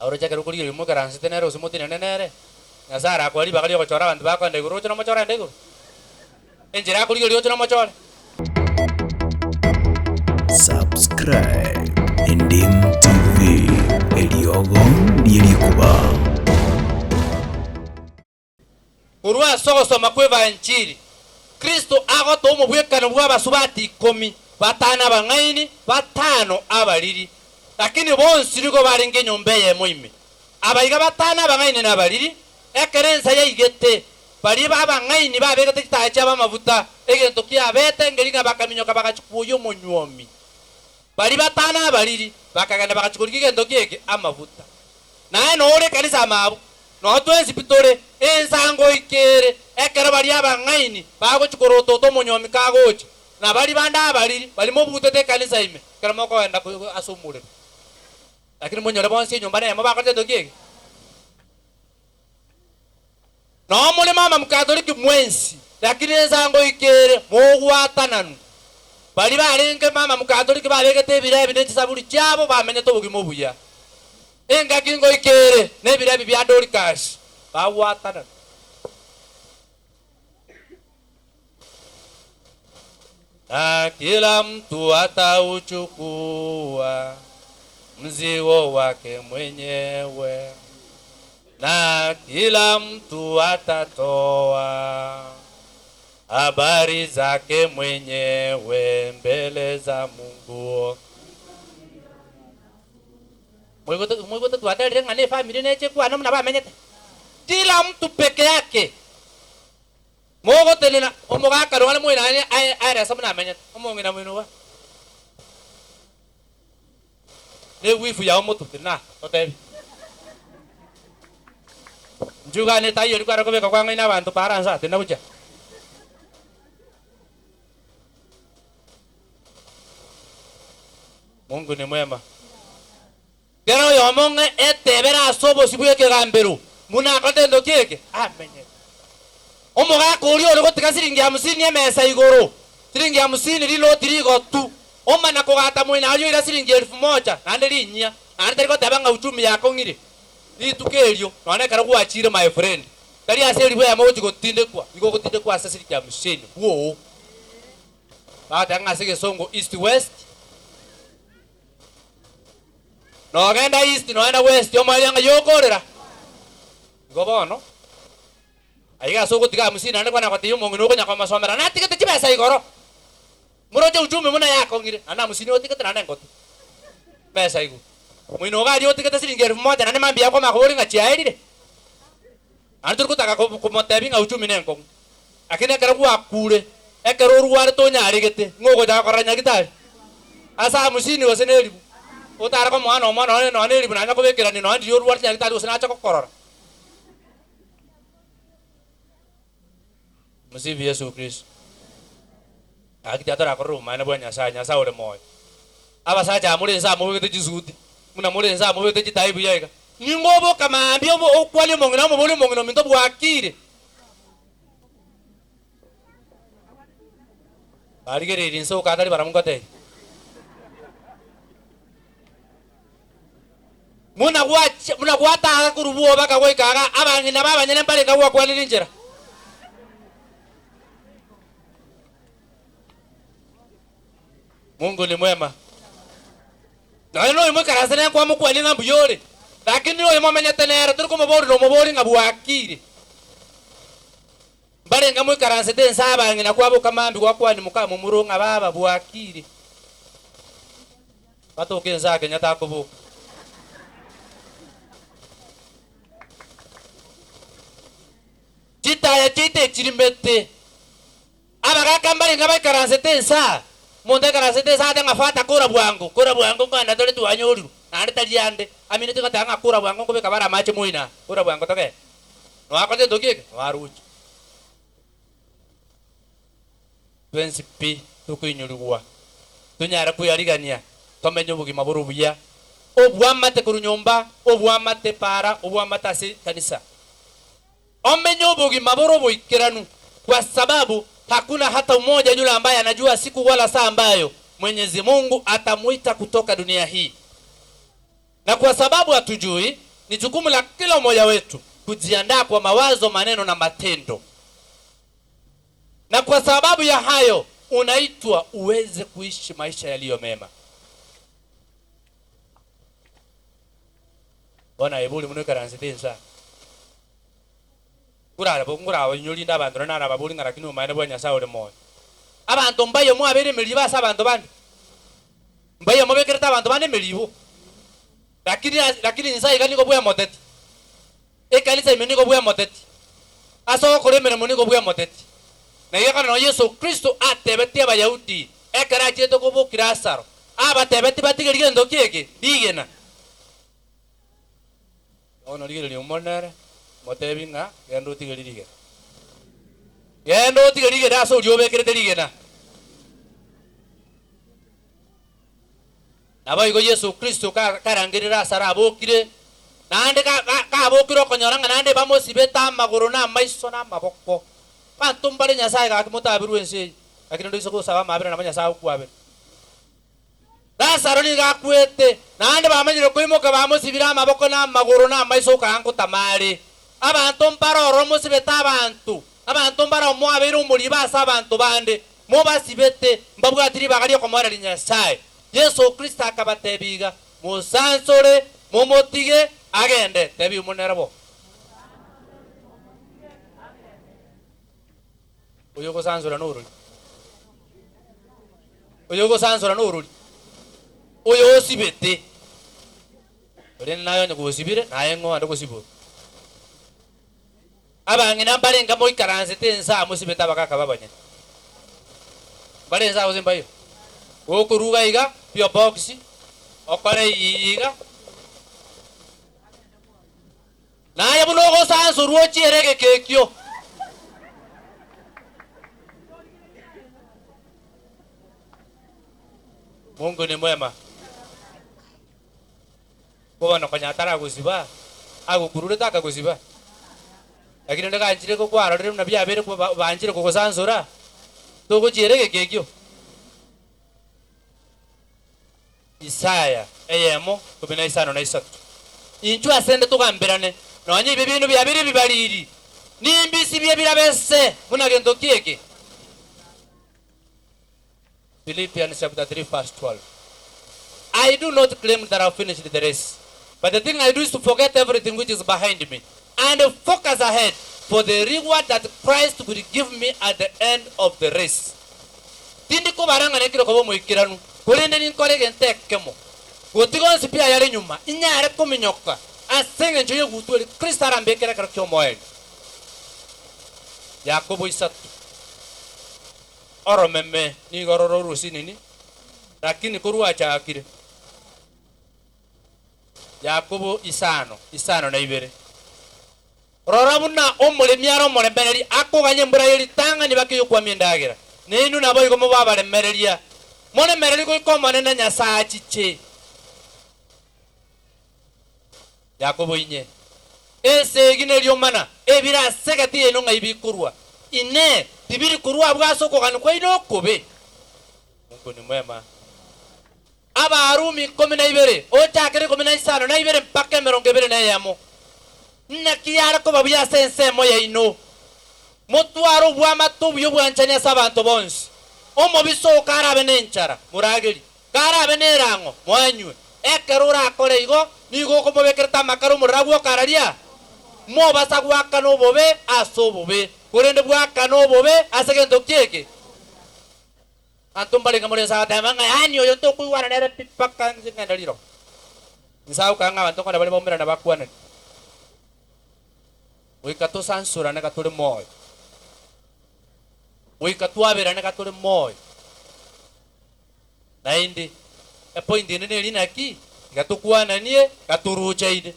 Oroche ekero okorigereria moikaransete nere gose motenene nere, Nyasae arakoe ribaga riogochora abanto bakoenda igoro oche nomochore aende igoro? Enchera akorigereria oche nomochore? Subscribe Endim TV, eriogo rie rikuba. Korwa ase ogosoma kw'Evanchiri, Kristo agotoa omobwekano bw'abasubati ikomi, batano abang'aini, batano abariri. Lakini bonsi nigo barenge enyomba eyemo ime. Abaiga batano abang'aini na abariri, ekero ensa yaigete, baria abang'aini babegete chitaya chiabo amafuta, egento kiabete nkeri ng'a bakaminyoka bagachia kwoyia omonywomi. Baria batano abariri bakagenda bagachia korigia egento ki'eke amafuta. Naye nore ekanisa amabo, noo twensi pi tore, ensango ikere, ekero baria abang'aini bagochia korotota omonywomi kagocha, na baria bande abariri baria mobutete ekanisa ime, ekero mokogenda ase omorero. Lakini monyore bonsi enyomba neyemo bakorete egento ki'eke. Noo more mama Mkatoliki mwensi, lakini ensango ikere mogwatananu. Baria barenge mama Mkatoliki babegete ebirebi ne chisaburi chiabo bamenyete obogima obuya. Engaki ngoika ere nebirebi bia Dorikasi bagwatananu. Na kila mtu atauchukua mzigo wake mwenyewe, na kila mtu atatoa habari zake mwenyewe mbele za Mungu. Moigwete twaterire ng'a nefamiri neche kwane buna bamenyete, kila mtu peke yake. Mogotenena omogaka nonya moinane aye aerese buna amenyete, omong'ina moino iga. Newifu yao motwe tiri totebi. Inchuo iga netai eria kware kobeka kwang'aina abanto para nsa tindi gochia. Mungu ni mwema. Kera oyomo ng'a etebere ase obosio bw'ekegambero buna akorete gento ki eke, amenyete. Omogaka oria ore gotiga siringi hamsini emesa igoro, siringi hamsini rinoti rigotu, omana kogata moino aria oira siringi elfu moja, naende rinyia, naende tari goteba ng'a uchumi yakong'ire. Rituko erio, nonya ekero gwachire my friend, tari ase elifu eyemo ogochia gotindekwa, nigo ogotindekwa ase siringi hamsini, bwoo. Bagoteba ng'a ase egesongo east west. Nogenda east nogenda west omoerio ng'a yokorera. Igo bono, aiga ase ogotiga hamsini naende kwana gotebia omong'ina okonya komosomera natigete chibesa igoro. Moroche uchumi buna yakong'ire naende hamsini otigete naende ngote besa igoro. Moino iga aria otigete siringi elfu moja naende mambia akomanya koboria ng'a chiaerire. Naende tori gotaka komotebia ng'a uchumi nenkong'u. Lakini ekero gwakure, ekero orwarete onyaregete, ng'o ogochaka korora nyagitari? Ase hamsini gose ne elifu? Otare komoa nomo nonya nonya ne elifu nanya kobekerania nonya ndiria orwarete nyagitari gose nache gokorora. Msifu Yesu Kristo. Gaki tiga torakorere obomaene bwa Nyasaye, Nyasaye ore moyo. Abasacha aba more inse aa mobegete chisuti, buna more inse aa mobegete chitai buya iga. Ning'o oboka mambia obo okwanie omong'ina omoborie omong'ina ominto bwakire? Barigereirie inse okatari barabwo ngotebia. Buna gwacha buna gwataaga korwa bwoba akagoika iga, abang'ina b'abanyene mbarenge gwakwanire inchera. Mungu ni mwema. Nonya noyo moikaranse nere nkwamokwania ng'a mbuya ore, lakini oyo momenyete nere tori komoboria nomoborie ng'a bwakire. Mbarenge moikaransete ense abang'ina kwaboka mambia gwakwania mokamomura ng'a baba bwakire. Batoka ense aa Kenyatta akoboka. Chitaya chiaito echirimete. Abagaka mbarenge baikaransete ense aa, omonto aikaransete ense agoteba ng'a Fata kora bwango, kora bwango nkogenda tore twanyorirwe, naende tari ande, aminetie goteba ng'a kora bwango nkobeka bare amache moino aa, kora bwango togende. Noakorete gento ki eke? Noaroche. Twensi pi tokoinyorigwa, tonyare kweyarigania, tomenye obogima bore obuya, obwamate korwa nyomba, obwamate para, obwamate ase ekanisa. Omenye obogima bore oboikeranu, kwa sababu hakuna hata mmoja yule ambaye anajua siku wala saa ambayo Mwenyezi Mungu atamuita kutoka dunia hii. Na kwa sababu hatujui, Ni jukumu la kila mmoja wetu kujiandaa kwa mawazo, maneno na matendo, na kwa sababu ya hayo unaitwa uweze kuishi maisha yaliyo mema. Bono aye bori buna oikaransete inse aa, nkorare bo nkorabainyorie inde abanto naende narababori ng'a lakini obomaene bwa Nyasae ore moyo. Abanto mbaye mwabeire emeribo ase abanto bande, mbaye mobekerete abanto bande emeribo, lakini ase lakini inse aiga nigo bwemoteti, ekanisa ime nigo bwemoteti, ase ogokora emeremo nigo bwemoteti. Na iga ekero nonye Yeso Kristo atebetie Abayahudi ekero achiete kobokia Lazaro, abatebetie batige gento ki eke? Rigena. Bono rigereria Omonene, motebi ng'a genda otige rigena. Genda otige rigena ase oria obekerete rigena. Naboigo Yeso Kristo karangerire Lazaro abokire, naende kabokire okonyora ng'a naende bamosibete amagoro na amaiso na amaboko. Abanto mbare Nyasae gaki motaberwe ense eye, lakini ndoise gosaba amabera nabo Nyasae agokwabera. Lazaro nigo akwete, naende bamanyire koimoka bamosibire amaboko na amagoro na amaiso okaanga ngotamare. Abanto mbare ororo mosibete abanto, abanto mbare mwabeire omoriibo ase abanto bande, mobasibete, mbabwati ribaga ri'okomoereria Nyasae. Yeso Kristo akabatebia iga, Mosansore, momotige agende. Tebia omonene bo. Oyogosansora norori? Oyogosansora norori? Oyosibete. Korende naye onye gosibire, naye ng'o ande gosiborwa? Abang'ina mbarenge moikaransete ense aa mosibete abagaka b'abanyene. Mbare ense aa gose mbayo? Gokoruga iga, P.O. Box, okore iga. Naye buna ogosansorwa ochiere egeka ekio. Mungu ni mwema. Bono konya ataragosiba, agokururete akagosiba. Lakini onde ganchire kwarorire buna biabeire banchire kogosansora, togochiera egeka ekio. Isaya eyemo ikomi na isano na isato. Inchuo asende togamberane, nonya ebibe biaino biabeire ebibariri, nimbisibie birabe se buna gento ki eke. Philippians chapter 3 verse 12. I do not claim that I've finished the race, but the thing I do is to forget everything which is behind me and focus ahead for the reward that Christ will give me at the end of the race. Tindi kobara ng'a nekire koba omoikeranu, korende ninkore egento ekemo, gotiga onsi pi ayare nyuma, inyare kominyoka ase engencho y'egutwa eria Kristo arambekere ekero ki'omoerio. Yakobo isato. Oromeme nigo rore orusinini, lakini korwachakire. Yakobo isano, isano na ibere. Rora buna omoremi are omoremereria akoganya embura ye ritang'ani bake y'okwamia endagera, nainwe naboigo mobe abaremereria, moremererie goika Omonene Nyasae achiche. Yakobo inye, Ense egi neriomana, ebire ase egati yaino ng'ai bikorwa? Inee! Tibiri korwa abwo ase okogania kwaino okobe? Mungu ni mwema. Abarumi ikomi na ibere, ochakere ikomi na isano na ibere mpaka emerongo ebere na eyemo. Naki yare koba buya ase ensemo yaino, motware obwamate obuya obwanchani ase abanto bonsi. Omobisa oo karabe nenchara, moragerie, karabe nerang'o, moanywe. Ekero orakore igo, nigo okomobekerete amakara omorero agwo okararia. Mobasa goakana obobe ase obobe, korende bwakane obobe ase gento ki eke? Abanto mbarenge more inse agateba ng'a yaani oyo ntokoigwana nere pi mpaka inche ngende riroba. Inse agokora ng'a abanto nkonya bare baumerane bakwanani. Goika tosansurane gatore moyo. Goika twaberane gatore moyo. Naende epoint ende neri naki, iga tokwananie gatorochaine.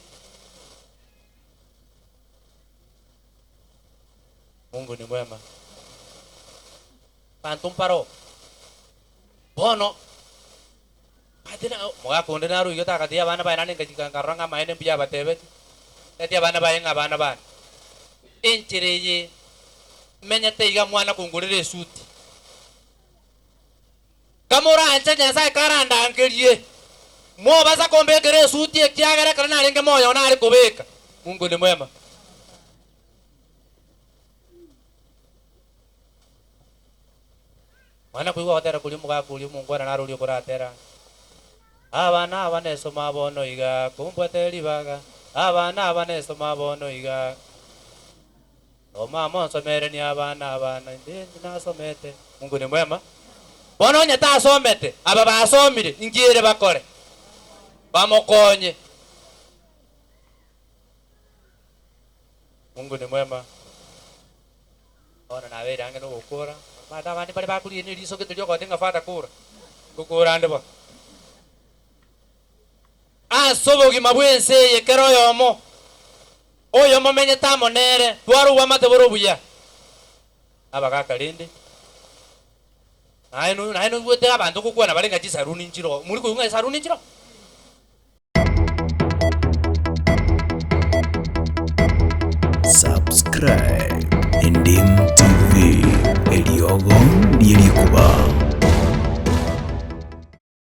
Mungu ni mwema. Abanto mbaroo. Bono, omanyete na omogaka onde naroigete agatebia abana baye naende ngachika nkarora ng'a amaene mbuya abatebetie, atebetie abana baye ng'a abana bane, enchera eye menyete iga mwana kongorera esuti, kamoranche Nyasaye karandangerie, Mobasa kombekera esuti ekiagera ekero narenge moyo nare kobeka. Mungu ni mwema. Mwana koigwa gotera koria omogaka oria omongwana naro oria okoratera, Abana aba nesoma bono iga, kombwate ribaga, Abana aba nesoma bono iga. Omama onsomerenie abana aba, na inche nasomete. Mungu ni mwema. Bono onye tasomete, aba basomire, inki ere bakore? Bamokonye. Mungu ni mwema. Bono nabeire ang'e nogokora. Omanyete abande mbare bakorigia neriso gete riogote ng'a Father kora. Ngokora ande bono. Ase obogima bw'ense eye kera oyomo oyo momenyete amo nere, tware obwamate bore obuya. Abagaaka rende, naye naye noigwete abanto ngokwana bare ng'a chisaruni nchiroo. Mori koigwa ng'a esaruni nchiroo? Subscribe Endim TV, eriogo rie rikuba.